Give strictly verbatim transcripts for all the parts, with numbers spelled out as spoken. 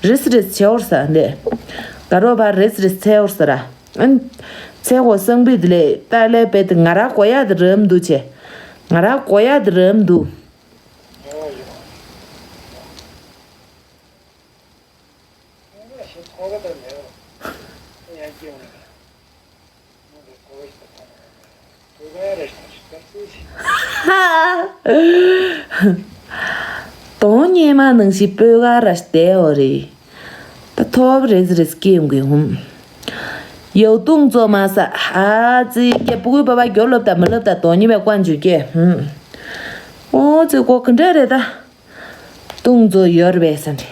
རེས་རེས་བྱེད་འོར་ས་འདི། དགའ་རོགས་ཕར་རེས་རེས་འཚལ་འོར་ས་ར། ཨན། འཚལ་གོ་སང་པི་དི་ལེ་ཏཱ་ལེ་པེ་དི་ང་ར་གོ་ཡ་དི་རམ་འདུ་ཆེ། ང་ར་གོ་ཡ་དི་རམ་འདུ། དོན་སྙེ་མ་ནང་བཞིན་སྤོས་ཀ་ར་བལྟས་འོ་རེད། ད་ཐོབ་རེས་རེས་སྐྱེ་ཡོང་གི་ཧུམ། ཡའུ་ཏུང་ཙོ་མ་ས་ཨ་ཙི་ཀྱེ་པུ་གུའི་པ་པ་གྱོ་ལོབ་ད་མི་ལོབ་ད་དོན་སྙེ་བའི་ཀོན་ཇུ་ཀྱེ་ཧུམ། ཨོ་ཙི་ཀོ་གི་འདྲ་རེད་ད། ཏུང་ཙོ་ཡོར་བས་སན་རེད།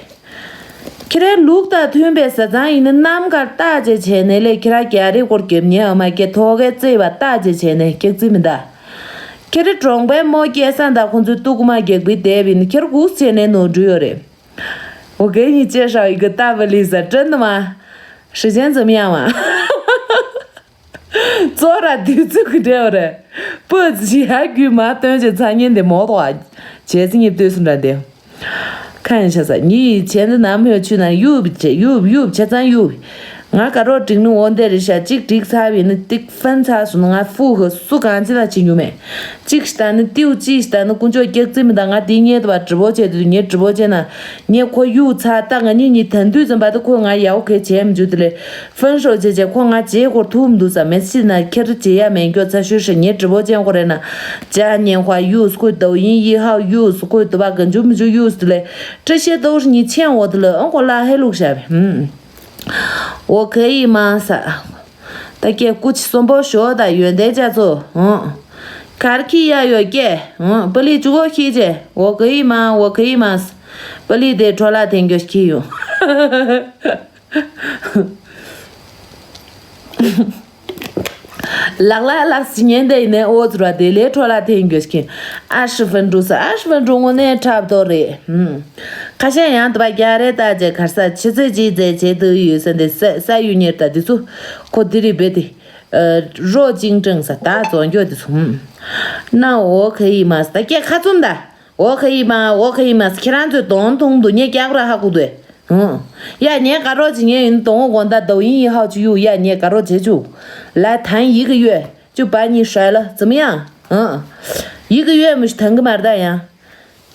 ཁྱེད་རའི་ལུགས་དང་མཐུན་པའི་བཟའ་ཚང་ཡིན་ན་རྣམ་དཀར་རྟགས་ཅེས་བྱས་ནས་ལས་ཁྱེད་ར་རྒྱ་རི་སྐོར་རྒྱབ་ཉེ་འོ་མ་སྐྱེ་ཐོག་གའི་བརྩེ་བ་རྟགས་ཅེས་བྱས་ནས་སྐྱག་རྫི་མི་འདའ། ཁྱེད་རི་གྲོང་པའི་མོ་སྐྱེ་ས་འདའ་ཁོང་ཚོའི་ཏུ་ཀུ་མ་རྒྱག་པའི་དེབ་ཡིན་ཁྱེད་གུག་བྱས་ནས་ནོར་འགྲུལ་ཡོད་རེད། འོ་གེ་ཉི་ཅེ་ཧྲའོ་ཡི་གི་ཏ་བ་ལི་ས་ཀྲན་ནི་མ། ཧྲི་ཅན་ཙམ་ཡང་མ། ཙོ་ར་དུས་ཚོད་ཀྱི་འབྲེལ་བ་རེད། སྤུ་ཙི་ཡ་རྒྱུས་མ་སྟོན་ཅེས་ཚ་ཉེན་དེ་མོ་ཏོ་ཨ། བྱས་ཙི་ཉིབ་ལྟོས་སུ་འདྲ་འདེ། ཁ་ཡང་ཆ་ས་ཉི་ཡི་བྱས་འདི་ནམ་ཧོད་ཆུ་ན་ཡུབ་བྱས་ཡུབ་ཡུབ་ཆ་ཚང་ཡུབ། ང་ག་རོག་འགྲིག་ནི་འོ་འདེ་རི་ཤ་གཅིག་འགྲིག་ཚར་བས་ནི་ཏིག་ཧྥན་ཚར་སོང་ན་ང་ཧྥུ་ཧི་སུ་གང་ཅི་ལ་ཅི་ཉུ་མེད། གཅིག་ཤི་ད་ནི་ཏིའུ་ཅི་ཤི་ད་ནི་ཀུན་ཅོ་སྐྱག་རྫི་མི་ད་ང་དེ་ཉེ་དུ་བ་གྲི་བོ་བྱས་དུས་ཉེ་གྲི་བོ་བྱས་ན་ཉེ་ཁོ་ཡུབ་ཚར་ད་ང་ཉིད་ཉིད་ད་དུས་ཙམ་པ་དུ་ཁོ་ང་ཡའོ་ཁེ་བྱས་མི་འཇུ་དེ་ལས། ཧྥན་ཧྲོ་ཅེ་ཅེ་ཁོ་ང་ཅེ་ཁོར་ཐུག་མི་འདུག་ས་མེད་སྲིད་ན་ཁྱེར་ཅེ་ཡ་མེད་མགྱོགས་ཚ་ཤུལ་ཧྲི་ཉེ་གྲི་བོ་ཅན་ཁོ་རེ་ན། ཅ་ཉེ་ཧྭ་ཡུས་ཁོས་དོ་ཡིན་ཡི་ཧྭ་ཡུས་ཁོས་དུ་བ་ག་འཇུ་མི་འཇུ་ཡུས་དེ་ལས་ཀྲི་ཤེ་དོ་ཧྲི་ཉི་ཆེན་འོ་དེ་ལས་ཨང་ཁོ་ལ་ཧེ་ལུག་ཤ་བེ། ཧུམ། འོ་ཁེ་ཡི་མ་ས། ད་ཀྱེ་སྐུ་ཆི་གསོན་པོ་ཞོ་ད་ཡོན་ཏན་ཅ་ཚོ་ཧུམ། གར་ཁི་ཡ་ཡོ་ཀྱེ་ཧུམ་པ་ལི་ཅུ་གོ་ཁི་ཅེ་འོ་ཁེ་ཡི་མ་འོ་ཁེ་ཡི་མ་ས། པ་ལི་དེ་ཁྲོ་ལ་ཐེན་གྱོ་ཁི་ཡོ། ལག་ལག་ལག་སི་ཉན་དེ་ནས་ཨོ་ཙི་ར་དེ་ལས་ཁྲོ་ལ་ཐེན་གྱོ་ཁི། ཨ་ཧྲི་ཧྥན་ཀྲུ་ས་ཨ་ཧྲི་ཧྥན་ཀྲུ་ངོ་ནས་འཁྲབ་ཏོ་རེད། ཧུམ། ཁ་ཤས་ཡང་དུ་བ་རྒྱ་རེ་ལྟ་ཅེ་གར་ས་ཆི་ཚེ་ཅི་ཚེ་བྱེད་དུ་ཡོད་ས་འདི་ས་ས་ཡུ་ཉེར་ད་འདི་ཚུ་ཁོ་དི་རི་བེ་དི། རོ་ཅིང་ཀྲང་ས་ད་རྫོང་འགྱོ་འདི་ཚུ། ཧུམ། ན་འོ་ཁ་ཡི་མ་ས་ད་ཀྱེ་ཁ་ཙུམ་ད། འོ་ཁ་ཡི་མ་འོ་ཁ་ཡི་མ་ཁྱེད་རང་ཚོས་དོན་མཐོང་དུ་ཉེ་རྒྱག་ར་ཧ་གོ་དུས། ཧུང་། ཡ་ཉེ་ག་རོ་ཅི་ཉེ་ཡིན་དོང་འོ་དགོན་ད་དོ་ཡིན་ཡི་ཧའོ་ཅི་ཡུ་ཡ་ཉེ་ག་རོ་ཅེ་ཅུ། ལ་ཐན་ཡི་གི་ཡོད་ཅུ་པ་ཉི་ཧྲ་ལ་ཙི་མི་ཡང་། ཧུང་། ཡི་གི་ཡོད་མི་ཤི་ཐང་གི་མར་ད་ཡང་།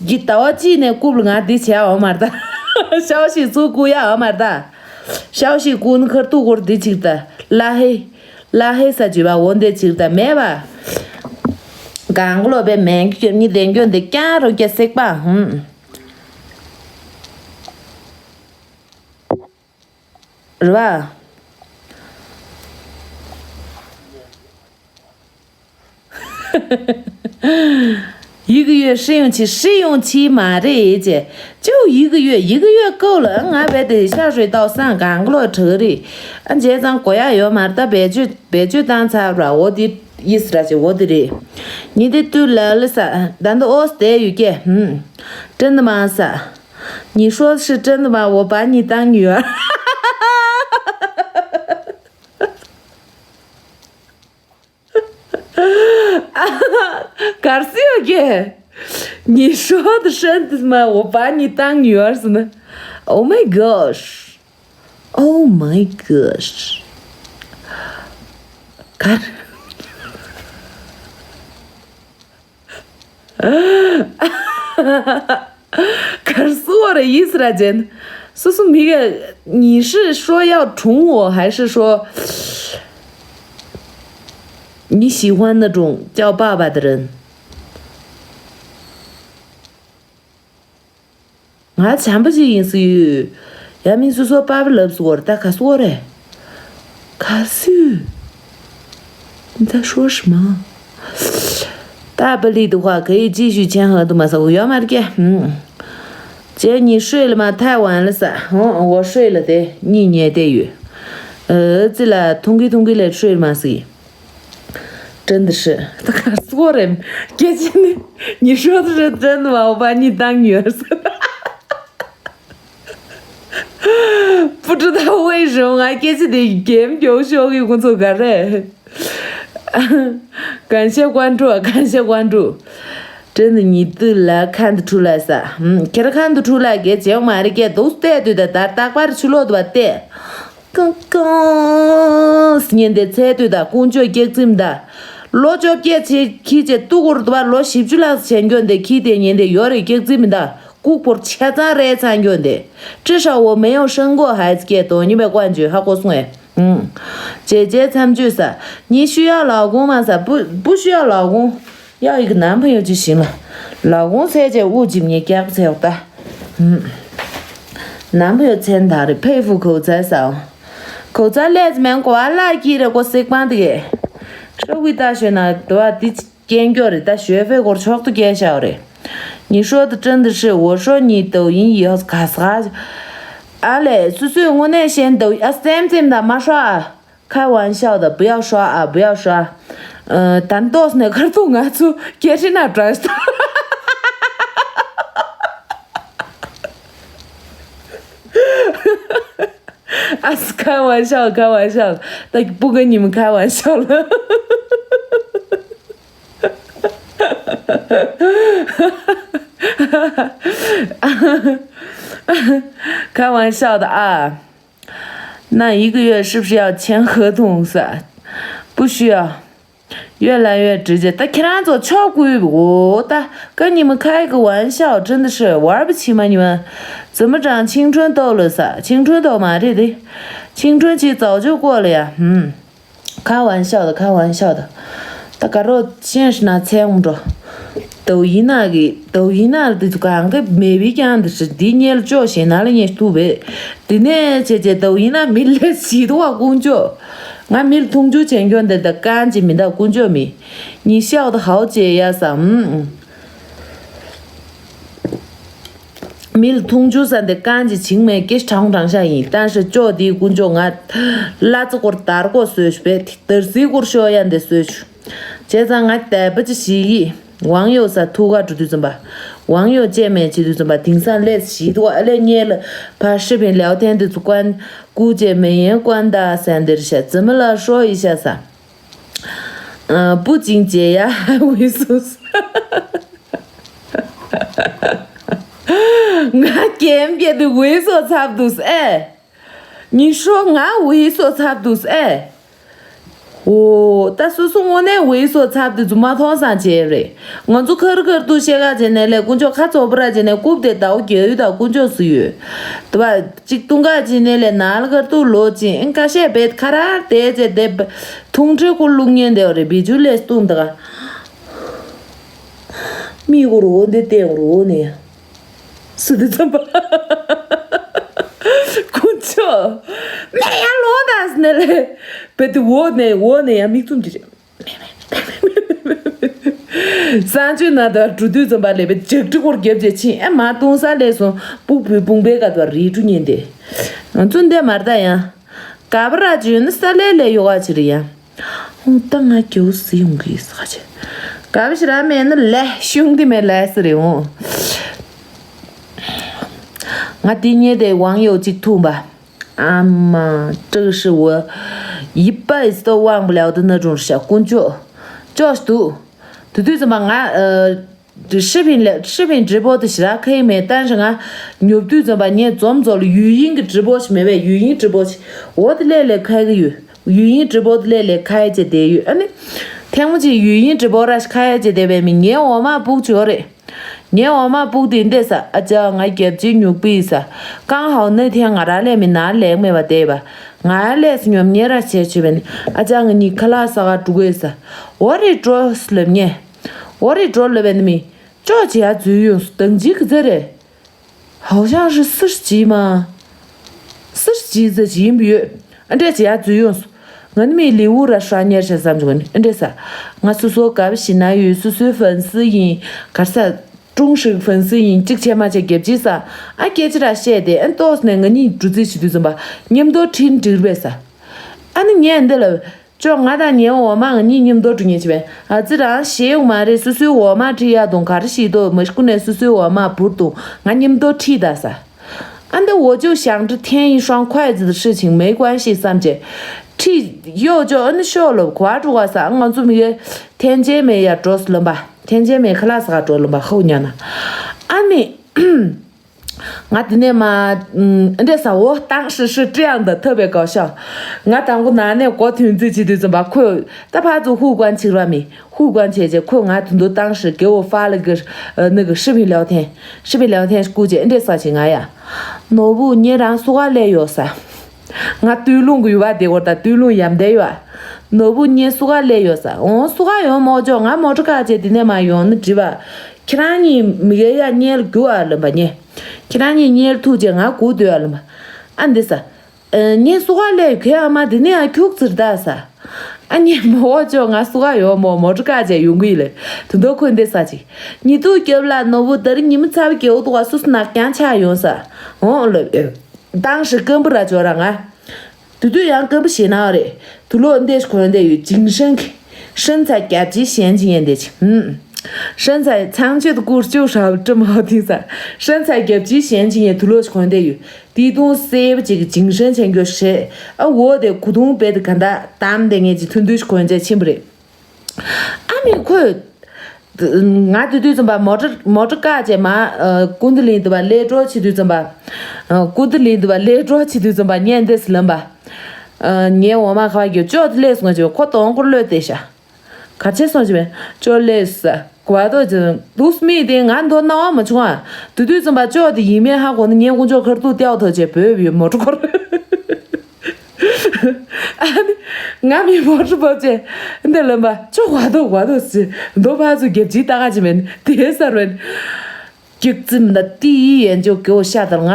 གི་ད་བ་ཅི་ནས་ཀུབ་ལ་ང་འདི་བྱས་འོ་མར་ད། ཤའོ་ཤི་ཚུ་ཀུ་ཡ་འོ་མར་ད། ཤའོ་ཤི་ཀུ་ནི་ཁར་ཏུ་གོར་འདི་ཅིག་ད། ལ་ཧེ། ལ་ཧེ་ས་ཅི་བ་འོ་འདི་ཅིག་ད་མེད་བ། གང་གློ་བའི་མེང་གི་ཉི་ལྡན་གྱོན་འདི་ཀྱང་རོ་ཀྱ་སེག་པ་ཧུམ། རེད་བ། ཡི་གེ་ཡོད་ཧྲི་ཡོང་ཆི་ཧྲི་ཡོང་ཆི་མ་རེད་ཅེ། ཅོ་ཡི་གེ་ཡོད་ཡི་གེ་ཡོད་ཀོ་ལ་ང་བས་དེ་ཤ་རུས་ཏོག་སང་གང་གློ་དྲག་རེད། ཨ་མཇལ་ཙང་གོ་ཡ་ཡོད་མ་རེད་ད་བེད་སྤྱོད་བེད་སྤྱོད་བཏང་ཚར་ར་འོ་དེ་ཡིས་ར་ཅེ་འོ་དེ་རེད། ཉི་དེ་དུས་ལ་ལི་ས་ད་འདི་ཨོ་སྟེ་ཡོད་ཀྱེ་ཧུམ། ཀྲན་དུ་མ་ས། 你说的是真的吗？我把你当女儿。 གར་སི་ཡོད་ཀྱེ། 你说的是真的吗？我把你当女儿ཟེར་ན། Oh my gosh. Oh my gosh. གར། གར་སི་བོ་རེ་ཡིས་ར་ཅན། སོ་སོ་མི་ག 你是说要宠我还是说你喜欢那种叫爸爸的人？ ང་བྱམས་པ་ཅིག་ཡིན་སྲིད་ཡོད། ཡ་མིན་སོ་སོ་པ་པ་ལབ་སོ་རེད་ད་ག་སོ་རེད། ག་སུ། ད་ཧྲོ་ཧྲི་མ། ད་པ་ལི་དུ་ཧ་ག་ཡི་ཅི་ཞུ་ཆེན་ཧ་དུ་མ་ས་ཡོད་མ་རྒྱ། ཅེ་ཉི་ཧྲོས་ལ་མ་ཐའི་ཝན་ལ་ས་ཧོ་འོ་ཧྲོས་ལ་དེ་གཉིས་ཉལ་བསྡད་ཡོད། ཨ་ཙི་ལ་ཐུང་གི་ཐུང་གི་ལས་ཧྲོས་མ་སི། 真的是。ད་ག་སོ་རེད། སྐད་ཆ་ནི། 你说的是真的吗？我把你当女儿ཟེར། 不知道为什么ང་སྐད་ཆ་དེ་གེམ་མགྱོགས་ཤོག་གི་ཁོང་ཚོ་ག་རེད། 感谢关注，感谢关注。真的你对了看得出来撒。嗯，ཁྱེད་看得出来གི་བྱེད་མ་རེད་ཀྱི་འདུག་བལྟས་དུས་ད་ད་རྟག་པར་ཆུ་ལོག་ཏུ་བལྟས། ཀང་ཀང་ཉན་དེ་ཚལ་དུས་ད་ཀུང་ཅོ་སྐྱག་རྫི་མི་ད། ལོ་བཅོ་བརྒྱད་ཚེ་ཁྱི་ཅེ་ཏུ་གུར་དུ་བ་ལོ་བཞི་བཅུ་ལྷག་ཆེན་གྱོན་དེ་ཁྱི་དེ་ཉན་དེ་ཡོ་རེ་སྐྱག་རྫི་མི་ད། ལྐུགས་པོར་ཆ་ཚང་རེ་ཚང་གྱོན་དེ། ཅི་ཧྲ་འོ་མེ་ཡོ་ཧྲང་གོ་ཧའི་ཙི་ཀེ་དོ་ཉི་བའི་ཀོན་ཅུ་ཧ་གོ་སོང་ངས། ཨུང་། ཅེ་ཅེ་མཚམས་གཅོད་ས། ཉི་ཤུ་ཡ་ལའོ་གུང་མ་ས་བུ་བུ་ཤུ་ཡ་ལའོ་གུང་། 要一个男朋友就行了。 老公才叫物质，你讲不才有的。嗯，男朋友才打的佩服口才少。口才来自门口啊，那几个我识班的耶。社会大学呢，都要第几间教的，但学费我超都给小的。你说的真的是，我说你抖音以后卡死卡。啊嘞，叔叔，我那先抖音啊，三千的没刷啊。 开玩笑的，不要刷啊，不要刷。呃，谈多少那个都俺出，给谁那转手。啊，是开玩笑，开玩笑的，他不跟你们开玩笑了。开玩笑的啊。 那一个月是不是要签合同噻？不需要，越来越直接。但看着超贵哦，但跟你们开个玩笑，真的是玩不起吗？你们怎么长青春痘了噻？青春痘嘛，这得青春期早就过了呀。嗯，开玩笑的，开玩笑的。 ད་ག་རོ་ཅན་ཤི་ན་ཚེ་འོང་འགྲོ། དོ་ཡིན་ན་གི་དོ་ཡིན་ན་དེ་ཚོ་གང་གི་མེ་བི་ཀྱང་དེ་ཤི་དེ་ཉལ་ཅོ་ཞེ་ན་ལ་ཉེ་ཤི་ཐུ་བེ། དེ་ནས་ཆེ་ཆེ་དོ་ཡིན་ན་མི་ལས་ཤི་དུ་བ་ཀུན་ཅོ། ང་མི་ལ་ཐུང་ཅུ་ཆེན་ཀྱོ་འདི་ད་ཀན་ཅི་མི་ད་ཀུན་ཅོ་མི། ཉི་ཤག་ད་ཧའོ་ཅེ་ཡ་སམ། མི་ལ་ཐུང་ཅུ་ས་འདི་ཀན་ཅི་ཆིང་མེ་ཀེ་ཤ་གྲང་གྲང་ཤ་ཡིན། ཏན་ཤི་ཅོ་དེ་ཀུན་ཅོ་ང་ལ་ཙི་སྐོར་དར་གོ་སོས་ཤི་བེ་དེ་དར་སི་སྐོར་ཤོ་ཡ་འདི་སོས་ཤི། བྱས་ཙང་ང་དད་པ་ཅི་ཞིག་ཡིན། 网友 ས་ཐུག་ག་འགྲོ་དུས་ཙམ་པ། 网友 ཅེས་མེད་བྱེད་དུས་ཙམ་པ་དེང་སང་ལས་ཞིག་ཏུ་ཨ་ལས་ཉེ་ལ་ཕ་ཧྲི་ཕིན་ལེའོ་ཐེན་དུ་ཚུ་ཀོན་ཀུ་ཅེ་མེ་ཡན་ཀོན་ད་སན་དེར་ཤ་ཙི་མི་ལ་ཧྲོ་ཡི་ཤ་ས། 不仅解压还会舒适。 ང་རྒན་རྒན་དུ་འོས་སོ་ཚབ་འདུག་ཨེ། ཉི་ཤོ་ང་འོས་སོ་ཚབ་འདུག་ཨེ། འོ། ད་སོ་སོ་དངོས་གནས་འོས་སོ་ཚབ་དུ་རྫུན་མ་མཐོང་སང་བྱས་རེད། ང་ཚོ་ཁར་ཁར་དུ་ཤེ་ག་བྱས་ནས་ལས་དཀོན་མཆོག་ཁ་ཚོ་པ་ར་བྱས་ནས་རྐུབ་དེ་ཟླ་བོ་རྒྱལ་ཡུལ་དང་དཀོན་མཆོག་སུ་ཡོད། དུ་བ་གཅིག་ཏུང་ག་བྱས་ནས་ལས་ནཱ་ལ་ཁར་དུ་ལོ་ཅིང་ཁ་ཤས་བེད་ཁ་ར་དེ་བྱས་དེ་ཐུང་ཁྲི་ཁུ་ལུག་ཉན་དེ་བ་རེད་བི་ཇུ་ལས་སྟུང་དག་མི་གུ་རུ་འོ་འདི་བསྟན་གུ་རུ་འོ་ནས། སུ་དེ་ཙམ་པ། ཁོ་ཚོ། ནས་ཡང་ལོ་དང་ནས་ལས། བེ་དེ་འོ་ནས་འོ་ནས་ཡང་མིག་བཙུམ་གྱི་རེད། སང་ཆོས་ན་ད་འགྲོ་དུས་ཙམ་པ་ལས་བེ་ལྗགས་ཀྲི་སྐོར་རྒྱབ་བྱས་ཕྱིན་ཨེ་མ་གཏོང་ས་ལས་སོང་སྤུག་བུའི་དཔུང་པའི་ཀ་དུ་རིལ་གྲུ་ཉན་ཏེ། ང་ཚོ་འདས་མར་ད་ཡང་། ག་པར་ར་ཅི་ཡོད་ན་ས་ལས་ལས་ཡོ་ག་ཅི་རེད་ཡང་། ཧོང་ཏང་ང་སྐྱོ་སི་ཡོང་གི་ས་ཆེ། ག་བ་ཞིག་ར་མེད་ན་ལས་ཤུང་དེ་མེད་ལས་སི་རེད་འོང་། ང་དེ་ཉེ་དེ་网友 གཅིག་ཐུག་པ། ཨ་མ་ཀྲིག་ཧྲི་འོ། ཡིབ་པ་ཨིས་ཏོ་དབང་པོ་ལེའོ་དུ་ན་རུང་ཤ་ཀུན་ཅོ། ཅོ་ཤ་དུ། དུ་དུས་ཙམ་པ་ང་ཨ། 视频 ལས་视频 直播 དུ་ཞི་ར་ཁའི་མེད་ཏན་ཞིག་ང་ཉོབ་དུས་ཙམ་པ་ངས་འཛོམས་འཛོམས་ལ་语音 གི་直播 ཞིག་མེད་པས་语音 直播 ཞིག་འོ་དེ་ལས་ལས་ཁ་གི་ཡོད། 语音 直播 དེ་ལས་ལས་ཁ་ཡ་ཅེ་དེ་ཡོད་ཨ་ནི། ཐེངས་མ་ཅིག语音 直播 ར་ཞིག་ཁ་ཡ་ཅེ་དེ་བས་མི་ངའི་འོ་མ་སྤུག་ཅོ་རེད། ངའི་འོ་མ་སྤུག་དེ་འདས་ས་ཨ་ཅག་ང་རྒྱབ་ཅིག་ཉུག་པི་ས། ཀང་ཧའོ་ནི་ཐེངས་ང་ར་ལས་མི་ན་ལས་མེད་པ་དེ་བ། ང་ལས་སི་ཉོབ་ཉེ་ར་བྱས་ཆུ་བས་ནི་ཨ་ཅག་ང་གཉིས་ཁ་ལག་ས་ག་འགྲོ་གོས་ས། འོ་རེད་འགྲོ་སི་ལབ་ཉེ། འོ་རེད་འགྲོ་ལབ་བས་ནི་མི། ཅོ་ཅི་ཡ་འཛུལ་ཡོང་སུ་དང་ཅི་གི་ཙེ་རེད། ཧའོ་ཤང་ཧྲི་སིར་ཅི་མ། སིར་ཅི་ཙེ་ཅི་ཡིན་པ་ཡོད། ཨ་འདྲས་ཅི་ཡ་འཛུལ་ཡོང་སུ། ང་ནི་མི་ལི་འུ་ར་ཧྲ་ཉེར་ཤ་བསམ་བྱུང་ནི་ཨ་འདྲས་ས། ང་སུ་སོ་ག་བ་ཤི་ན་ཡོད་སུ་སུའི་ཧྥན་སི་ཡིན། གར་ས། ཀྲུང་ཧྲི་ཧྥན་སི་ཡིན་གཅིག་ཆེ་མ་ཆེ་རྒྱབ་ཅི་ས། ཨ་སྐད་ཅི་ར་བཤད་དེ་ཨ་ཏོག་ནས་ང་གཉིས་འགྲུ་རྩིས་བྱེད་དུས་ཙམ་པ་མཉམ་དུ་ཁྲིན་འགྲིག་པས་ས། ཨ་ནི་ངས་འདི་ལ། ཅོ་ང་དང་ངའི་འོ་མ་ང་གཉིས་མཉམ་དུ་འགྲོ་ཉེ་ཆེ་བས། ཨ་ཙི་རང་ཞེ་ཡོང་མ་རེད་སུ་སུའི་འོ་མ་ཁྲི་ཡ་དང་ག་རེ་ཞིག་དོ་མ་ཤི་ཀུ་ནས་སུ་སུའི་འོ་མ་བུར་དང་ང་མཉམ་དུ་ཁྲི་ད་ས། ཨ་འདི་འོ་ཅོ་ཞང་ཁྲི་ཐེན་ཡིན་ཧྲང་ཁོའི་ཙི་ཧྲི་ཆིང་མེ་ཀུན་ཤེས་བསམ་བྱས། ཁྲི་ཡོ་ཅོ་ཨ་ནི་ཤོ་ལོ་གོ་ཨ་འགྲོ་ག་ས་ང་ཚོ་མི་གེ་ཐེན་ཅེ་མེ་ཡ་འགྲོ་སུ་ལམ་པ། 天见面 ཁ་ལག་ཟ་ག་འགྲོ་ལབ་པ་ཧོ་ཉན་ན། ཨ་ནི། ང་དེ་ནས་མ། ཨ་འདྲས་ས་འོ་当时是这样的特别搞笑། ང་དང་པོ་ན་ནས་གོ་ཐོན་རྩིས་བྱེད་དུས་ཙམ་པ་ཁོས་ད་ཕར་ཚུར互关བྱེད་ར་མི།互关བྱས་རྗེས་ཁོས་ང་དུ་འདུག当时给我发了个呃那个视频聊天，视频聊天 བསྐུར་རྗེས་ཨ་འདྲས་ས་ཞིག་ང་ཡ། ནོར་བུ་ཉེ་རང་སུ་ག་ལས་ཡོད་ས། ང་སྟོད་ལུང་གི་ཡུལ་བ་དེ་གོ་ད་སྟོད་ལུང་ཡམ་བསྡད་ཡོད། ནོར་བུ་ཉེ་སུ་ག་ལས་ཡོད་ས། འོང་སུ་ག་ཡོང་མོ་ཅོག་ང་མོ་ཊ་ཀ་ཅེ་དེ་ནས་མ་ཡོང་ནི་དྲི་བ། ཁྱེད་རང་གཉིས་མི་གེ་ཡ་གཉེར་རྒྱུ་ཨ་ལམ་པ་ཉེ། ཁྱེད་རང་གཉིས་གཉེར་ཐུག་ཅེ་ང་གུ་དོད་ཨ་ལམ་པ། ཨ་འདི་ས། ཉེ་སུ་ག་ལས་གེ་ཨ་མ་དེ་ནས་ཨ་ཁྱུག་ཙིར་ད་ས། ཨ་ཉེ་མོ་ཅོག་ང་སུ་ག་ཡོང་མོ་མོ་ཊ་ཀ་ཅེ་ཡོང་གི་ལེ། དུ་འདོ་ཁོས་འདི་ས་ཅིག་ཉི་ཏུ་སྐྱབས་ལ་ནོར་བུ་དར་ཉི་མི་ཚ་བི་གེ་འོ་དུ་ག་སུ་སུ་ནག་ཀྱང་ཆ་ཡོང་ས། འོང་ལོ།当时 སྐམ་པོ་ར་ཅོ་ར་ང་། དུ་དུ་ཡང་སྐམ་པོ་ཞེ་ན་རེད། དུ་ལོ་འདེ་ཞིག་གོན་དེ་ཡོད་ཅིང་ཧྲན་གི། 身材 རྒྱབ་ཅི་ཞན་ཅི་ཡན་དེ་ཅི། ཧུམ། 身材 ཚང་ཆེད་དུ་ཀུར་ཅོ་ཧྲ་བ་ཀྲི་མ་ཧོ་ཐིང་ས། 身材 རྒྱབ་ཅི་ཞན་ཅི་ཡན་དུ་ལོ་ཞིག་གོན་དེ་ཡོད། དེ་དུང་སེ་བ་ཅིག་ཅིང་ཧྲན་ཆེན་གྱོ་ཞིག་ཤེ། ཨ་འོ་དེ་གུ་དུང་བེ་དུ་ག་འདྲ་དམ་དེ་ངེད་ཀྱི་ཐུན་དུ་ཞིག་གོན་ཅེ་ཕྱིན་པ་རེད། ཨ་མི་ཁོས། ང་དུས་དུས་ཙམ་པ་མོ་ཊ་མོ་ཊ་བཀག་བྱས་མ། ཀུན་ཏུ་ལིན་དུ་བ་ལས་འགྲོ་བྱེད་དུས་ཙམ་པ། ཀུན་ཏུ་ལིན་དུ་བ་ལས་འགྲོ་བྱེད་དུས་ཙམ་པ་ཉན་འདེས་ལམ་པ། ངའི་འོ་མ་ཁ་བ་གྱོ་ཅོག་ཏུ་ལས་སོང་བྱས་ཁོ་དོང་སྐོར་ལོས་དེ་ཤ། ག་ཆེ་སོང་བྱས་ཅོག་ལས་ས་གོ་བ་དོ་ཅི་དུས་མི་དེ་ང་མདོ་སྣང་བ་མ་བྱུང་ཨ། དུས་དུས་ཙམ་པ་ཅོག་དེ་ཡིན་མེད་ཧ་གོ་ན་ངའི་དཀོན་མཆོག་ཁར་ཐུག་ཏེའོ་ཐོ་བྱས་བོད་བི་མོ་ཊ་སྐོར། ཨ་ནི། ང་མི་མོ་ཧྲི་བབ་ཅེ། འདི་ལམ་པ་ཅོ་བ་དོ་བ་དོ་སི། མདོ་ཕ་སུ་རྒྱབ་ཅི་ཏ་ག་ཅི་མེན་དེ་ས་རེན། སྐྱིག་ཙིམ་ད་ཏི་ཡི་ཡན་ཅོ་གེའོ་ཤ་དར་ང་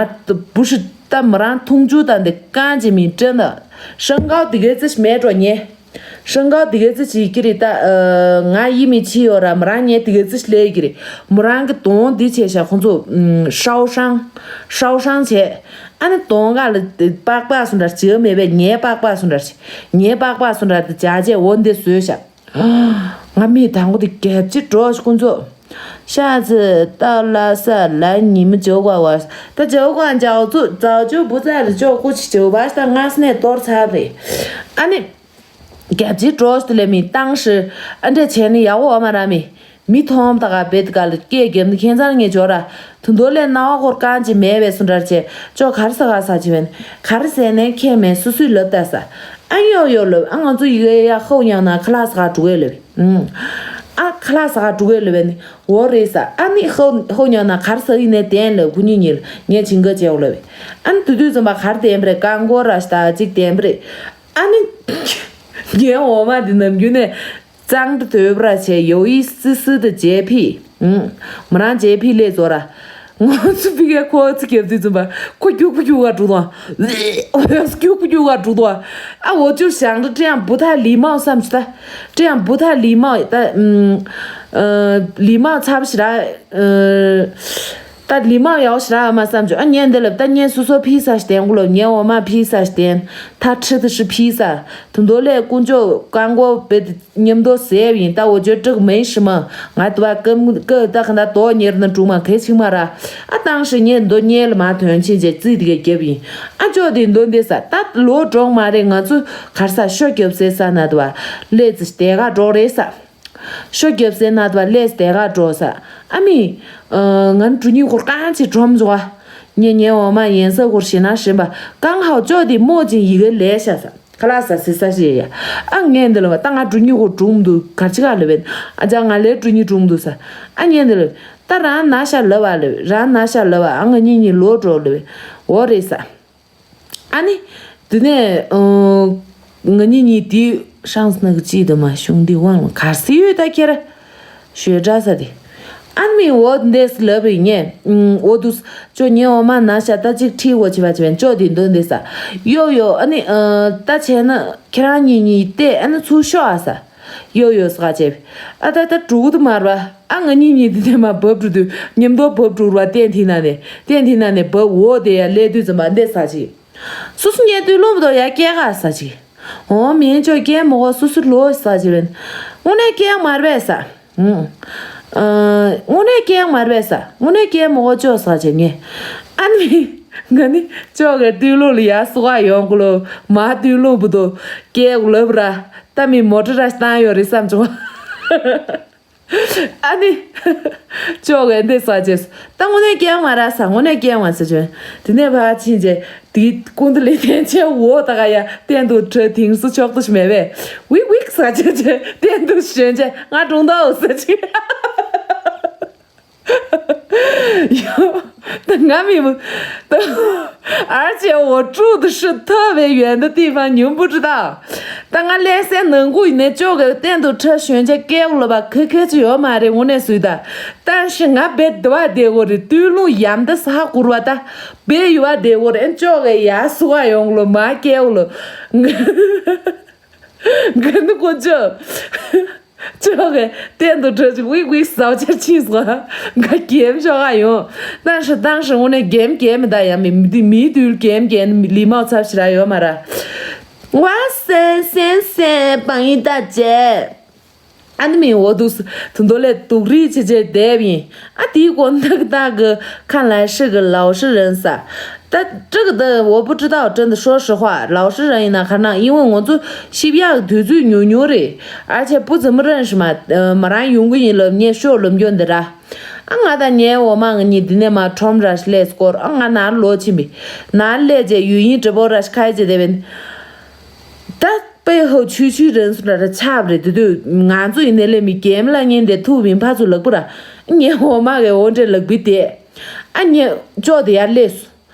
བུ་ཧྲི་ཏ་མི་རང་ཐུང་ཅུ་ད་འདི་ཀང་ཅི་མི་ཏྲེན་ད། ཧྲང་ཀའོ་དི་གེ་ཙི་ཤི་མེ་ཏྲོ་ཉེ། ཧྲང་ཀའོ་དི་གེ་ཙི་ཤི་ཀི་རི་ཏ། ང་ཡི་མི་ཆི་ཡོ་ར་མི་རང་ཉེ་དི་གེ་ཙི་ཤི་ལེ་ཀི་རི། མི་རང་གི་དོང་འདི་ཆེ་ཤ་ཁོང་ཚོ་ཧྲའོ་ཧྲང་། ཧྲའོ་ཧྲང་ཆེ། ཨ་ནི་དོང་ག་ལ་པགས་པ་སུ་འདྲ་ཅི་མེད་པས་ཉེ་པགས་པ་སུ་འདྲ་ཅི། ཉེ་པགས་པ་སུ་འདྲ་དི་བྱ་བྱེད་འོ་འདི་བཟོས་ཤག་ང་མི་དང་པོ་དི་རྒྱབ་ཅི་འགྲོ་ཤི་ཁོང་ཚོ། ཤ་ཚི་ཏ་ལ་ས་ལ་ཉི་མ་ཇོ་ག་བ་ད་ཇོ་ག་འཇའ་ཚུ་ཛའོ་ཇོ་བུ་ཙ་རི་ཇོ་ཀུ་ཆི་ཇོ་བ་ཤ་ད་ང་སི་ནས་གཏོར་ཚར་རེད། ཨ་ནི། རྒྱབ་ཅི་འགྲོ་ཤི་ལེ་མི་ཏང་ཤི། ཨ་འདྲ་བྱས་ནི་ཡག་པོ་བ་མ་ར་མི། མི་ཐོམ་ད་ག་བེད་ག་ལ་སྐད་རྒྱབ་ནི་ཁྱེད་ཚང་ངེ་ཇོ་ར། དུ་མདོ་ལས་སྣང་བ་སྐོར་གང་ཅི་མེད་པས་སུ་འདྲར་བྱས་ཅོ་གར་ས་ག་ས་ཅི་བན། གར་ཟས་ནས་ཁྱེད་མེད་སུ་སུའི་ལབ་ད་ས། ཨ་ཡོ་ཡོ་ལབ་ཨ་ང་ཚོ་ཡི་གེ་ཡ་ཧོ་ཉང་ན་ཁ་ལག་ས་ག་འགྲོ་གེ་ལབ། ཨ་ཁ་ལག་ས་ག་འགྲོ་གེ་ལབ་བན་ནི་འོ་རེད་ས། ཨ་ནི་ཧོ་ཧོ་ཉང་ན་གར་ས་ཡི་ནས་བསྟན་ལབ་ཁུ་ཉི་ཉིལ་ངས་བྱིན་ག་བྱེའོ་ལབ། ཨ་ནི་དུ་དུས་ཙམ་པ་གར་བསྟན་པ་རེད་རྐང་འཁོར་ར་ཤ་ད་ཅིག་བསྟན་པ་རེད། ཨ་ནི། ངའི་འོ་མ་འདི་ནམ་རྒྱུན་ནས་གཙང་དུ་དོད་པ་ར་བྱས་ཡོ་ཡི་སི་སི་དུ་ཇེ་ཕི། མི་རང་ཇེ་ཕི་ལས་ཛོ་ར། ང་ཚོ་ཕི་གའི་ཁོ་ཚི་རྒྱབ་དུས་ཙམ་པ་ཁོ་རྒྱུག་པུ་རྒྱུག་ག་འགྲོ་དང་། ཨོ་ཡ་རྒྱུག་པུ་རྒྱུག་ག་འགྲོ་དང་། ཨ་འོ་ཅུ་ཞང་ཏུ་ཀྲི་ཡང་བུ་ཐ་ལི་མའོ་བསམ་ཅི་ད། ཀྲི་ཡང་བུ་ཐ་ལི་མའོ་ད། ལི་མའོ་ཚ་བ་ཞི་ར། ད་ལི་མའོ་ཡའོ་ཞི་ར་མ་བསམ་ཅོ། ཨ་ཉན་འདི་ལབ་ད་ཉན་སུ་སོ་ཕི་ས་ཞི་དན་གུ་ལབ་ཉན་འོ་མ་ཕི་ས་ཞི་དན། ད་ཁྲི་དུ་ཧྲི་ཕི་ས། དུ་མདོ་ལས་དཀོན་མཆོག་རྐང་མགོ་བེ་དུ་མཉམ་དུ་ཟེབ་ཡིན་ད་འོ་ཅོ་དྲུག་མེ་ཧྲི་མ། ང་དུ་བ་ཀམ་ཀ་ད་ཁ་ད་དོ་ཉེར་ན་དྲུག་མ་གེ་ཆིང་མ་ར། ཨ་ཏང་ཧྲི་ཉན་མདོ་ཉེ་ལ་མ་ཐོན་ཆིན་ཅེ་ཙི་དི་གེ་རྒྱབ་ཡིན། ཨ་ཅོ་དི་མདོ་འདི་ས་ད་ལོ་གྲོང་མ་རེ་ང་ཚོ་གར་ས་ཤོ་རྒྱབ་སེ་ས་ན་དུ་བ་ལེ་ཙི་དེ་ག་འགྲོ་རེ་ས། ཤོ་རྒྱབ་སེ་ན་དུ་བ་ལེ་ཙི་དེ་ག་འགྲོ་ས། ཨ་མི། ང་འགྲུ་ཉི་ཁོར་གང་ཅི་གྲོམ་ཟོ་བ། ཉེ་ཉེ་འོ་མ་ཡན་ས་ཁོར་ཤི་ན་ཧྲིན་པ་གང་ཧའོ་ཅོ་དི་མོ་ཅིན་ཡི་གེ་ལེ་ཤ་ས། ཁ་ལག་ས་སི་ས་ཞེས་ཡ། ཨ་ངས་འདི་ལ་བ་ད་ང་འགྲུ་ཉི་ཧོ་དྲུང་དུ་གར་ཅི་ག་ལ་བན། ཨ་ཅག་ང་ལས་འགྲུ་ཉི་དྲུང་དུ་ས། ཨ་ངས་འདི་ལ་ད་རང་ན་ཤ་ལ་བ་ལ་བ་རང་ན་ཤ་ལ་བ་ཨ་ང་གཉིས་གཉིས་ལོ་འགྲོ་ལ་བ། འོ་རེད་ས། ཨ་ནི། དེ་ནས་ང་གཉིས་གཉིས་དེ་ཧྲང་སི་ན་གི་ཅི་དུ་མ་གཞུང་དེ་དབང་ལ་གར་སི་ཡོད་ད་ཁྱེར། ཞོལ་འདྲ་ས་དེ། ཨ་ནི་འོ་འདས་ལབ་ཡིན་ངས། འོ་དུས་ཅོ་ཉེ་འོ་མ་ན་ཤ་ད་ཅིག་ཁྲིད་འོ་བྱེད་པ་བྱེད་པའི་ཅོ་དེ་འདོན་དེ་ས། ཡོ་ཡོ་ཨ་ནི་ད་བྱས་ན་ཁྱེད་རང་གཉིས་གཉིས་བལྟས་ཨ་ནི་ཚུར་ཤོག་ཨ་ས། ཡོ་ཡོ་ས་ག་བྱས། ཨ་ད་ད་དྲུག་དུ་མར་བ་ཨ་ང་གཉིས་གཉིས་དེ་དེ་མ་བབ་འགྲོ་དུས་མཉམ་དུ་བབ་འགྲོ་བ་བསྟན་དེ་ན་ནས་བསྟན་དེ་ན་ནས་བབ་འོ་དེ་ཡ་སླེབས་དུས་ཙམ་པ་འདས་ས་ཅིག་སུ་སུ་ཉལ་དུས་རླུང་བུ་དོ་ཡ་སྐྱེ་ག་ས་ཅིག་འོ་མིན་ཅོ་སྐྱེ་མོ་གོ་སུ་སུ་ལོ་ས་ཅིག་བན། དངོས་གནས་སྐྱེ་མར་བས་ས། དངོས་གནས་སྐྱེ་མར་བས་ས། དངོས་གནས་སྐྱེ་མོ་གོ་ཅོ་ས་ཅིག་ངེ། ཨ་ནི་ང་ནི་ཅོ་གེ་དུས་རླུང་ལ་ཡ་སུ་ག་ཡོང་གུ་ལོ་མ་དུས་རླུང་བུ་དོ་སྐྱེ་གུ་ལབ་ར་ད་མི་མོ་ཊ་ར་བཏང་ཡོད་རེད་བསམ་བྱུང་། ཨ་ནི། ཅོག་གི་འདི་ཟ་རྗེས། ད་དངོས་གནས་སྐྱེལ་མ་ར་ས་དངོས་གནས་སྐྱེལ་མ་ཟེར་བྱོན། དེ་ནས་ཕར་ཕྱིན་རྗེས། དེའི་ཀུན་ཏུ་ལས་ཐན་ཆེ་འོ་ད་ག་ཡ་གཏན་དུ་བྲོས་དེང་སུ་ཆོག་ཏུ་ཞིག་མེད་པས། ཝིག་ཝིག་ཟ་བྱེད་བྱེད་གཏན་དུ་ཞོན་བྱེད་ང་གྲོང་ད་འོ་ཟེར་ཅིག་ཡོ། ད་ང་མི་མོ། ད་ཨར་ཅེ་འོ་ཀྲུག་ཏུ་ཧྲི་ཐོ་བའི་ཡོན་ད་ཏི་ཕ་ཉུམ་བུ་ཀྲི་ད། ད་ང་ལས་སའི་ནང་ཁུག་ནས་ཅོག་གི་གཏན་དུ་ཁྲ་ཞོན་ཆ་སྐལ་ལོ་བ་ཁེ་ཁེ་ཅི་ཡོད་མ་རེད་དངོས་གནས་སུས་ད། ད་ཤི་ང་བེད་དུ་བ་དེ་གོ་རེད་སྟོད་ལུང་ཡམ་ད་ས་ཧ་གུར་བ་ད། བེད་ཡུ་བ་དེ་གོ་རེད་ཅོག་གི་ཡ་སུ་ག་ཡོང་ལོ་མ་སྐལ་ལོ། ག་ནུ་ཀོ་ཅོ། ཅོག་གི་གཏན་དུ་བྲོས་ཅིག་ཝིག་ཝིག་ཟའོ་ཆར་ཕྱིན་སོང་། ང་གེམ་ཤོག་ག་ཡོང་། ཏང་ཧྲི་ཏང་ཧྲི་དངོས་གནས་གེམ་གེམ་མི་ད་ཡ་མི་མི་དུས་མི་དུས་གེམ་གེམ་ལི་མའོ་ཚབ་ཞི་ར་ཡོད་མ་ར། ཝ་སེ་སེ་སེ་པང་ཡི་ད་ཅེ། ཨ་ནི་མི་འོ་དུ་སུ་དུ་འདོ་ལེ་དུག་རི་ཆེ་ཆེ་དེབ་ཡིན། ཨ་དེའི་གོ་འདག་འདག་གི་ཁ་ལ་ཧྲི་གི་ལའོ་ཧྲི་རན་ས། ད་ཀྲི་གི་ད་འོ་བུ་ཀྲི་ད་འོ་ཀྲི་འདི་ཧྲོ་ཧྲི་ཧྭ་ལའོ་ཧྲི་རན་ཡིན་ན་ཁ་ནང་ཡིན་འོ་ང་ཚོ་ཤིབ་ཡག་དུས་ཚོད་ཉུང་ཉུང་རེད། ཨ་ཆེ་བུ་ཙི་མི་རན་ཧྲི་མ་མ་རང་ཡོང་གི་ཡིན་ལབ་ངས་ཤོག་ལབ་འགྱོ་འདི་ར། ཨ་ང་ད་ངའི་འོ་མ་ང་གཉིས་འདི་ནས་མ་ཁྲོམ་ར་སླེབས་སྐོར་ཨ་ང་ན་ལོ་ཕྱིན་པས་ན་སླེབས་རྗེས་ཡུལ་ཡིན་ཀྲི་པོ་ར་ཤི་ཁ་ཡི་རྗེས་དེ་བས། ད་པེ་ཧོ་ཆུ་ཆུ་རན་སུ་ལ་ར་ཆབ་རེད་དེ་དུས་ང་ཚོ་ཡིན་ནས་ལས་མི་རྒན་ལ་ཉན་དེ་ཐུག་བིན་ཕ་ཚོ་ལག་པུ་ར་ངའི་འོ་མ་གི་འོ་འདྲེ་ལག་པི་དེ་ཨ་ཉེ་ཅོ་དེ་ཡར་སླེབས་སུ་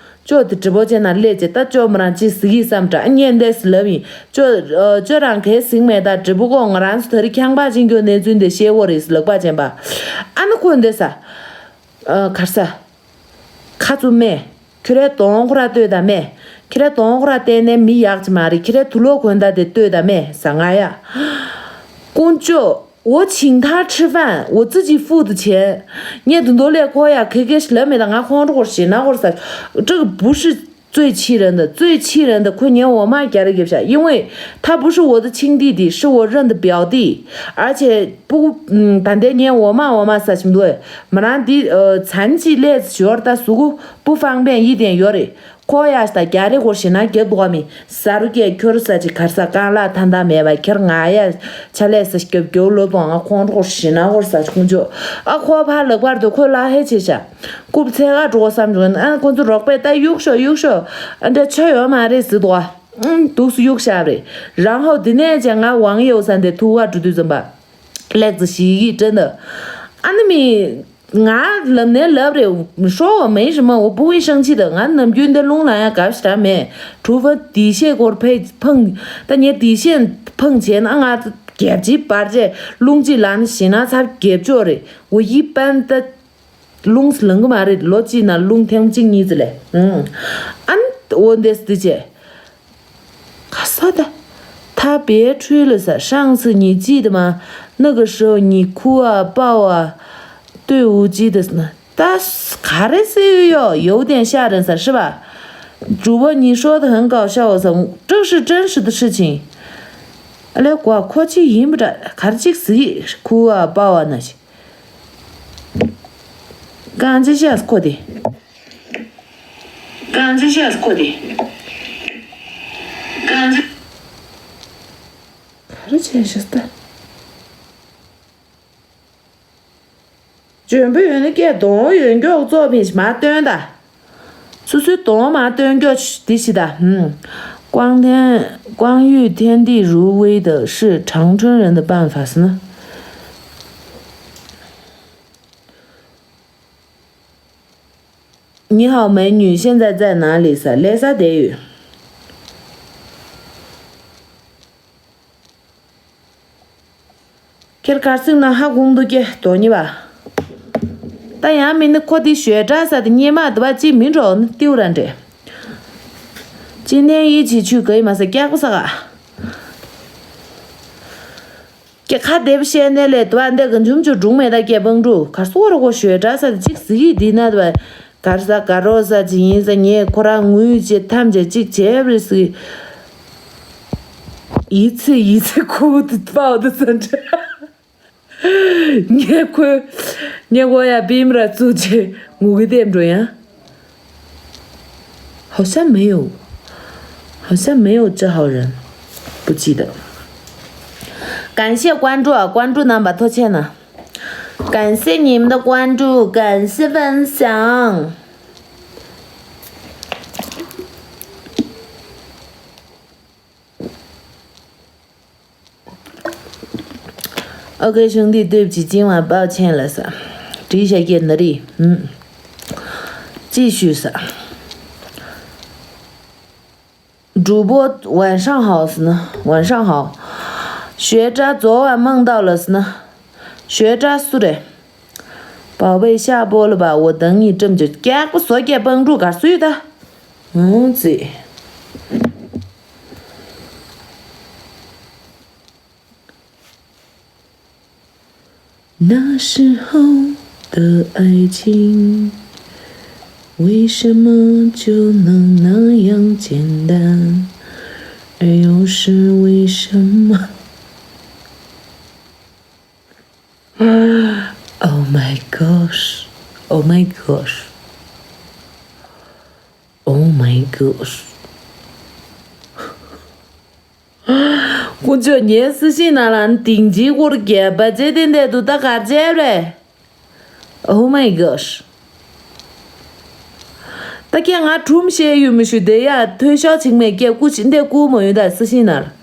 ཅོ་དེ་གྲི་པོ་ཅན་ན་སླེབས་ཅེ་ད་ཅོ་མོ་རང་ཅི་ཟི་གི་བསམ་དྲ་ཨ་ཉེ་འདས་སུ་ལབ་ཡིན་ཅོ་ཅོ་རང་གའི་ཟིང་མེད་ད་གྲི་པོ་ཀོ་ང་རང་ཚོ་ད་རི་ཁྱང་པ་ཅིན་གྱོ་གནས་ཚུལ་འདི་ཤེས་འོ་རེད་ལག་པ་ཅན་པ་ཨ་ནི་ཁོ་འདས་ས་གར་ས་ཁ་ཚུ་སྨད། ཁྱོད་རའི་གདོང་ཁོ་ར་ལྟོས་དང་སྨད། ཁྱེད་རའི་གདོང་ཁོ་ར་བལྟས་ནས་མི་ཡག་ཅི་མ་རེད་ཁྱེད་རའི་དུག་ལོག་གོན་ད་དེ་ལྟོས་དང་སྨད་ཟ་ང་ཡ། ཀུན་སྤྱོད། 我请他吃饭，我自己付的钱。 ངས་དུ་འདོ་ལས་ཁོ་ཡ་ཁེ་ཁེ་ཞིག་ལབ་མེད་ད་ང་ཁོང་ཁྲོ་ཁོར་ཞེ་ན་ཁོར་ཟ། 这个不是最气人的，最气人的 ཁོ་ཉེ་འོ་མ་རྒྱ་རེ་རྒྱབ་ཤག因为他不是我的亲弟弟，是我认的表弟，而且不，嗯，ད་ལྟའི་ངའི་འོ་མ་འོ་མ་ཟ་བཞིན་འདུག་མི་རང་འདི་ཨ་མཚན་གཅིག་ལས་ཞོར་ད་གཟུགས་པོ་བུ་ཧྥང་པན་ཡིད་ལྡན་ཡོད་རེད། ཁོ་ཡ་ད་རྒྱ་རེ་ཁོར་ཞེ་ན་རྒྱབ་འདུག་མི་ཟ་རུ་སྐད་ཁྱོར་ས་ཅིག་གར་ས་རྐང་ལག་ཐ་མདའ་མེད་པ་ཁྱེར་ང་ཡ་ཆ་ལས་ས་རྒྱབ་རྒྱབ་ལོ་དང་ང་ཁོང་ཁྲོ་ཁོར་ཞེ་ན་ཁོར་ས་ཁོང་ཆོ་ཨ་ཁོ་ཕ་ལག་པར་དུ་ཁོ་ལ་ཧེ་ཆེ་ཤ་རྐུབ་ཚད་ག་འགྲོ་བསམ་བྱུང་ཨ་ཁོ་ཚོ་རོགས་པས་ད་གཡུག་ཤོག་གཡུག་ཤོག་ཨ་འདྲ་ཆ་ཡོད་མ་རེད་ཟི་འདུག་ཨ་འདུག་སུ་གཡུག་ཤག་རེད། རང་ཧོ་དེ་ནས་ཅང་ང་ཝང་ཡོད་ས་འདི་ཐུག་བ་འགྲོ་དུས་ཙམ་པ། ལེགས་ཙི་ཞིག་གིས་དྲན་འདུག་ཨ་ནི་མི། ང་ལབ་ནས་ལབ་རེད། 说我没什么，我不会生气的。 ང་ནམ་རྒྱུན་འདི་རླུང་ལ་ཡང་དགའ་ཞེ་དྲག་མེད། 除非底线སྐོར་ཕེ་ཕང་། ད་ངས་底线ཕང་བྱས་ན་ང་རྒྱབ་ཅིག་བར་བྱས་རླུང་ཅིག་ལངས་ཞེ་ན་ཚབ་རྒྱབ་ཆོག་རེད། 我一般ད་རླུང་ལངས་གི་མ་རེད། ལོ་གཅིག་ན་རླུང་ཐེངས་གཅིག་གཉིས་ཙི་ལས། ཨང་། ཨ་ནི་འོ་འདེས་འདི་བྱས། 他说的，他别吹了噻。上次你记得吗？那个时候你哭啊抱啊，对无稽的呢。ད་ག་རེ་ཟེར་ཡོད་有点吓人噻，是吧？主播，你说的很搞笑噻，这是真实的事情。 ཨ་ལས་གོ་ཁོ་ཅི་ཡིན་པ་འདྲ་གར་ཅིག་ཟིག་ཁུ་བ་པ་བ་ན་ཅི། གང་ཅི་ཤེས་ཁོ་དེ། གང་ཅི་ཤེས་ཁོ་དེ། གང་ཅི། ག་རེ་བྱས་ཤག་ད། འཇོན་པོ་ཡོད་ན་སྐད་གདོང་ཡོད་མགྱོགས་ཙོག་ཕིན་ཞིག་མ་སྟོན་ད། སོ་སོའི་གདོང་མ་སྟོན་མགྱོགས་འདི་ཞིག་ད། ཧུམ། 光天光遇天地如微的是长春人的办法是呢。 你好，美女，现在在哪里？ས་ལས་ས་བསྡད་ཡོད། ཁྱེད་གར་སིང་ན་ཧ་གོང་དུ་སྐྱེ་དོ་ཉི་བ། ད་ཡང་མིན་ནི་ཁོ་དེ་ཞོལ་གྲྭ་ས་དེ་སྙེ་མ་དུ་བ་ཅི་མིན་འགྲོ་ནི་ཏིའུ་ར་འདྲེ། ཅི་ནས་ཡིད་ཆེས་ཆུ་གི་ཡི་མ་ས་སྐྱག་པ་ས་ག་ཀྱེ་ཁ་བདེ་བཤད་ནས་ལས་དུ་བ་འདི་གི་འཇུམ་ཆུ་སྒྲུང་མེད་ད་སྐྱེ་བང་ཀྲུ་གར་སོ་ར་གོ་ཞོལ་གྲྭ་ས་ཅིག་ཟི་ཡི་དི་ན་དུ་བ་གར་ས་ག་རོ་ས་ཅི་ཡིན་ས་ངས་ཁོ་རང་ངུས་ཅེ་ཐམས་ཅད་ཅིག་བྱས་པ་རེད་ཟི། ཡི་ཚེ་ཡི་ཚེ་ཁོ་བོ་དུ་དཔའ་བོ་དུ་ས་འདྲ། ངས་ཁོས་ངས་ཁོ་ཡ་བིམ་ར་བཙུགས་ཅེ་ངུ་གི་བསྡད་འགྲོ་ཡང་། 好像没有，好像没有这号人，不记得。感谢关注啊，关注 རྣམ་པ་ཐུགས་རྗེ་གནང་། 感谢你们的关注，感谢分享。OK，兄弟，对不起，今晚抱歉了撒。这一下见的力，嗯，继续撒。主播晚上好是呢，晚上好。学渣昨晚梦到了是呢，学渣是的。宝贝下播了吧？我等你这么久，给我说给帮助干谁的？嗯，这。那时候的爱情，为什么就能那样简单？而又是为什么？Oh my gosh! Oh my gosh! Oh my gosh! ཁོ་ཚོས་ངའི་སི་ཤིང་ནང་ལ་ཏིང་ཅིའི་སྐོར་རྒྱས་པ་བྱས་ཏེ་འདས་འདུག་ད་ག་རེ་བྱས་རེད། Oh my gosh. ད་ཁྱེད་ང་ཁྲུམ་བཤད་ཡོད་མི་ཞུ་དེ་ཡ་ཐོས་ཤོག་ཆིག་མེད་སྐད་སྐུ་ཆེ་འདས་སྐུ་མ་ཡོད་ད་སི་ཤིང་ནང་ལ།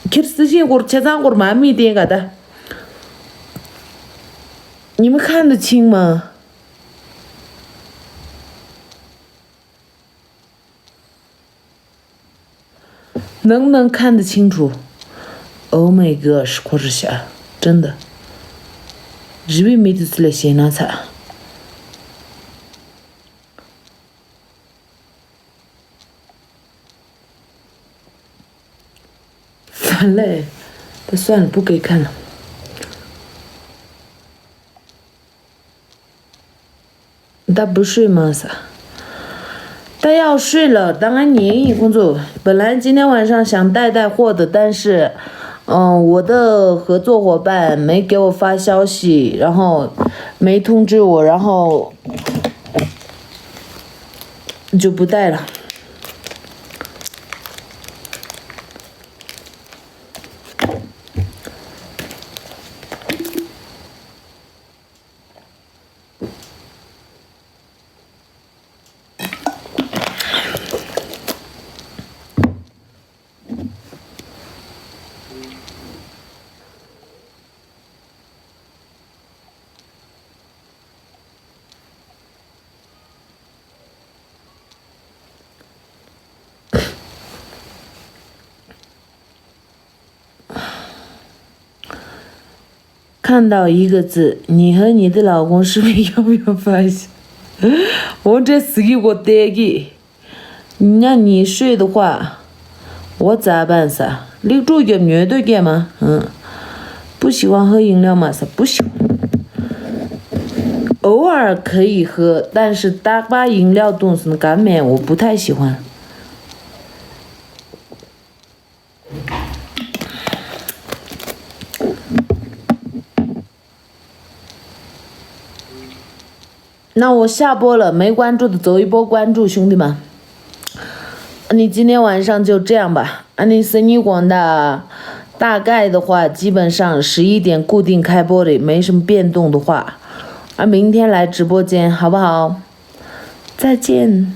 ཁྱེད་སི་ཤིང་སྐོར་ཆེ་ཚང་སྐོར་མ་མི་བསྟན་ག་ད། ཉི་མ་ཁ་འདི་ཆིང་མ། ནང་ནང་ཁ་འདི་ཆིང་ཁྲུ། Oh my gosh ཁོ་རི་ཤ། ཀྲིན་ད། རི་བི་མི་དུ་ཚི་ལ་ཞེ་ན་ཚ། ཧྥ་ལེ། ད་སོན་བུ་གེ་ཁ་ན། 他不睡吗？ ད་ཡག་ཤོས་ལ་ད་ང་ཉན་ཡིན་ཁོང་ཚོ། 本来今天晚上想带带货的，但是，嗯，我的合作伙伴没给我发消息，然后没通知我，然后就不带了。 看到一个字，你和你的老公是不是有没有发现？我这死给我呆给。 那你睡的话，我咋办撒？你住就牛都给吗？嗯，不喜欢喝饮料吗？撒，不喜欢。偶尔可以喝，但是大把饮料冻死干面，我不太喜欢。 那我下播了，没关注的走一波关注，兄弟们。那你今天晚上就这样吧。啊，你生意广大，大概的话，基本上十一点固定开播的，没什么变动的话，啊，明天来直播间，好不好？再见。